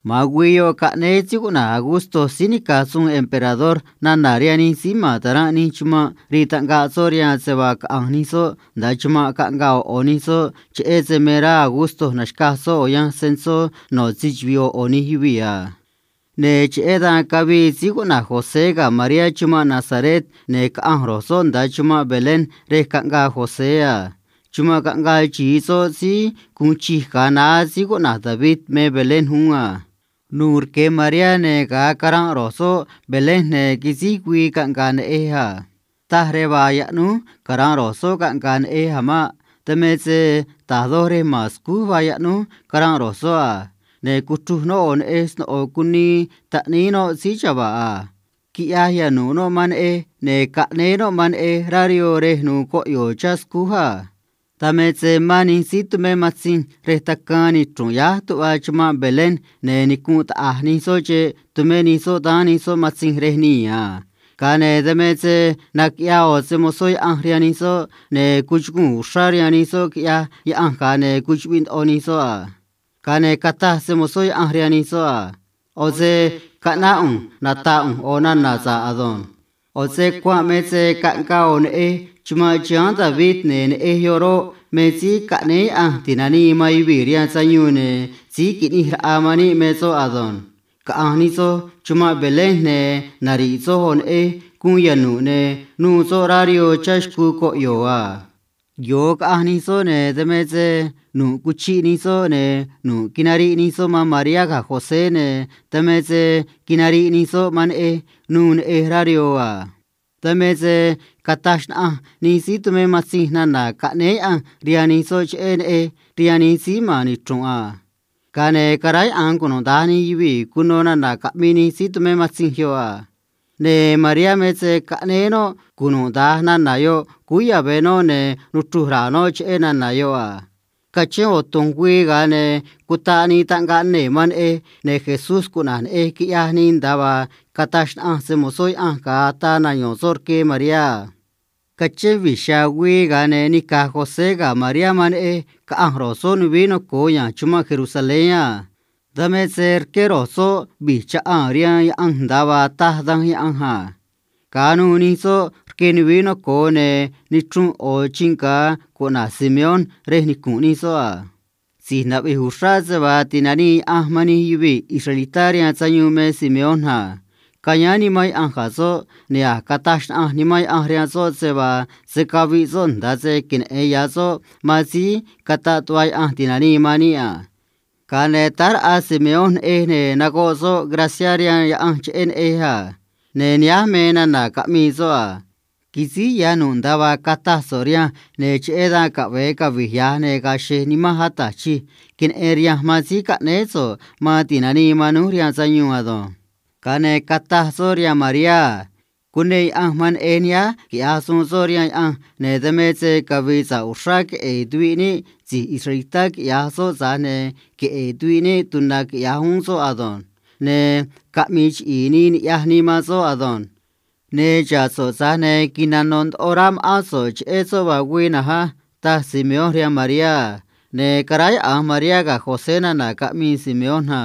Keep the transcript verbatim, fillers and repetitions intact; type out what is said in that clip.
Ma̱an güii yoꞌ caꞌnéé síí cuꞌna̱j Agusto síí nica̱j suun emperador nana̱ rihaan nij síí ma̱n ta̱ranꞌ nij chumanꞌ rii taꞌngaꞌ soꞌ rihaan se vaa caꞌa̱nj nij soꞌ nda̱a chumanꞌ caꞌngaa ꞌo̱ ꞌo̱ nij soꞌ, cheꞌé se me rá Agusto na̱xcaj soꞌ o̱ yanj censo no̱ se‑chuvi̱i ꞌo̱ ꞌo̱ nij yuvii̱ a. Ne̱ cheꞌé dan cavii síí cuꞌna̱j José ga̱ Mariá chumanꞌ Nazaret, ne̱ caꞌanj ro̱j soꞌ nda̱a chumanꞌ Belén rej caꞌngaa José a. Chumanꞌ caꞌngaa xi̱i soꞌ síí gu̱un chij ga̱a naá síí cuꞌna̱j David me Belén uún a. Nu̱u̱ rque̱ Mariá, ne̱ ga̱a caranꞌ ro̱j soꞌ Belén, ne̱ quisíj güii caꞌnga̱a̱ neꞌej a. Taj rej vaa yaꞌnúj cara̱nꞌ ro̱j soꞌ caꞌnga̱a̱ neꞌej a̱ maꞌ. Dan me se ta̱j doj rej ma̱n scúj vaa yaꞌnúj caranꞌ ro̱j soꞌ a. Ne̱ cuchruj noꞌ ꞌo̱ neꞌej sno̱ꞌo cunii taꞌníí noꞌ síí chava̱ꞌ a. Quiꞌyaj yanu̱ꞌ noꞌ man neꞌej, ne̱ caꞌnéé noꞌ man neꞌej rá rihoo rej nu̱u̱ coꞌyo̱o̱ chá scúj a. Dan me se mán nij síí tumé matzinj rej tacaan nichru̱nꞌ yáj tuꞌva chumanꞌ Belén, ne̱ nicunꞌ taꞌa̱j nij soꞌ xeꞌ tumé nij soꞌ daán nij soꞌ matzinj rej nii̱ a. Ga̱a ne̱ dan me se naquiꞌyaa ꞌo̱ se‑mo̱zó Yaꞌanj rihaan nij soꞌ, ne̱ cuchuguu̱n uxrá rihaan nij soꞌ, quiꞌyaj Yaꞌanj, ga̱a ne̱ cuchuꞌviꞌ ndoꞌo nij soꞌ a. Ga̱a ne̱ cataj se‑mo̱zó Yaꞌanj rihaan nij soꞌ a: ―ꞌO̱ se caꞌnáꞌ ꞌu̱nj nata̱ꞌ ꞌu̱nj ꞌo̱ nana̱ sa̱ꞌ ado̱nj. ꞌO̱ se cuanꞌ me se caꞌngaa ꞌo̱ neꞌej chumanꞌ chiháán David, ne̱ neꞌej yoꞌ roꞌ, me síí caꞌnéé Yaꞌanj ti̱nanii man yuvii̱ rihaan sayuun, ne̱ síí qui̱ꞌnij raꞌa man níꞌ me soꞌ ado̱nj. Caꞌa̱nj nij soj chumanꞌ Belén, ne̱ nari̱ꞌ soj ꞌo̱ neꞌej guun yanu̱ꞌ, ne̱ nuû soꞌ rá rihoo chá xcuu coꞌyo̱o̱ a. Yo̱o caꞌanj nij soꞌ, ne̱ dan me se nu̱ꞌ cuchiꞌ nij soꞌ, ne̱ nu̱ꞌ quinariꞌ nij soꞌ man Mariá ga̱ José, ne̱ dan me se quinariꞌ nij soꞌ man neꞌej nuû neꞌej rá rihoo a. Dan me se cataj xnaꞌanj nij síí tumé matzinj nana̱ caꞌnéé Yaꞌanj rihaan nij soꞌ cheꞌé neꞌej rihaan nij síí ma̱n nichru̱nꞌ a. Ga̱a ne̱ caráyaꞌa̱nj cunuda̱nj nij yuvii̱ cuno nana̱ caꞌmii nij síí tumé matzinj yoꞌ a. Ne̱ Mariá me se caꞌnéé noꞌ cunuda̱nj nana̱ yoꞌ cúú yave̱ noꞌ, ne̱ nuchruj ra̱a̱ noꞌ cheꞌé nana̱ yoꞌ a. Cachén ꞌo̱ tu̱nj güii, ga̱a ne̱ cutaꞌ nii taꞌngaꞌ nee̱ man neꞌej, ne̱ Jesús cuꞌna̱j neꞌej quiꞌyaj nii nda̱a vaa cataj xnaꞌanj se‑mo̱zó Yaꞌanj ga̱a ataa na yo̱o̱n soꞌ rque Mariá a. Cachén vi̱j xa̱a̱ güii, ga̱a ne̱ nica̱j José ga̱ Mariá man neꞌej caꞌanj ro̱j soꞌ nuvií noco̱o ya̱nj chumanꞌ Jerusalén a. Dan me se rqué ro̱j soꞌ vi̱j chaꞌaa̱n rihaan Yaꞌanj nda̱a vaa taj Danj Yaꞌanj a. Ga̱a nuû nij soꞌ rque nuvií noco̱o, ne̱ nichrunꞌ ꞌo̱ chinga̱ cuꞌna̱j Simeón rej nicu̱nꞌ nij soꞌ a. Si̱j naꞌvi̱j uxrá se vaa ti̱nanii Yaꞌanj man nij yuvii̱ israelitá rihaan sayuun me Simeón a. Cayáán Nimán Yaꞌanj ga̱ soꞌ, ne̱ a̱j cataj xnaꞌanj Nimán Yaꞌanj rihaan soꞌ se vaa se̱ caviꞌ soꞌ nda̱a se queneꞌe̱n ya̱ soꞌ man síí cataꞌ tuꞌva Yaꞌanj ti̱nanii man níꞌ a. Ga̱a ne̱ táá raꞌa Simeón neꞌej, ne̱ nagoꞌ soꞌ graciá rihaan Yaꞌanj cheꞌé neꞌej a. Ne̱ nihánj me nana̱ caꞌmii soꞌ a: Quisíj ya̱ nu̱ꞌ nda̱a vaa cataj so̱ꞌ rihanj, ne̱ cheꞌé dan caꞌve̱e cavi̱j ya̱j, ne̱ ga̱a̱ xe̱j nimanj ata̱j chij queneꞌen rihanj man síí caꞌnéé so̱ꞌ man ti̱nanii man núj rihaan sayuun ado̱nj. Ga̱a ne̱ cataj soꞌ rihaan Mariá a: Cuneꞌ Yaꞌanj man neꞌej nihánj quiꞌya̱j suun soꞌ rihaan Yaꞌanj, ne̱ dan me se cavi̱i̱ sa̱ꞌ uxrá queꞌe̱e̱ tuviꞌ níꞌ si̱j israelitá quiꞌya̱j soꞌ, tza̱j ne̱ queꞌe̱e̱ tuviꞌ níꞌ tu̱na quiꞌya̱j uún soꞌ ado̱nj. Ne̱ caꞌmi̱i̱ chiꞌi̱i̱ nii ni̱ꞌyaj nii man soꞌ ado̱nj. Ne̱ xa̱ꞌ so̱ꞌ, tza̱j ne̱ quinano̱ ndoꞌo rá ma̱ꞌán so̱ꞌ cheꞌé soꞌ vaa güii na̱nj á ―taj Simeón rihaan Mariá a. Ne̱ caráyaꞌa̱nj Mariá ga̱ José nana̱ caꞌmii Simeón a.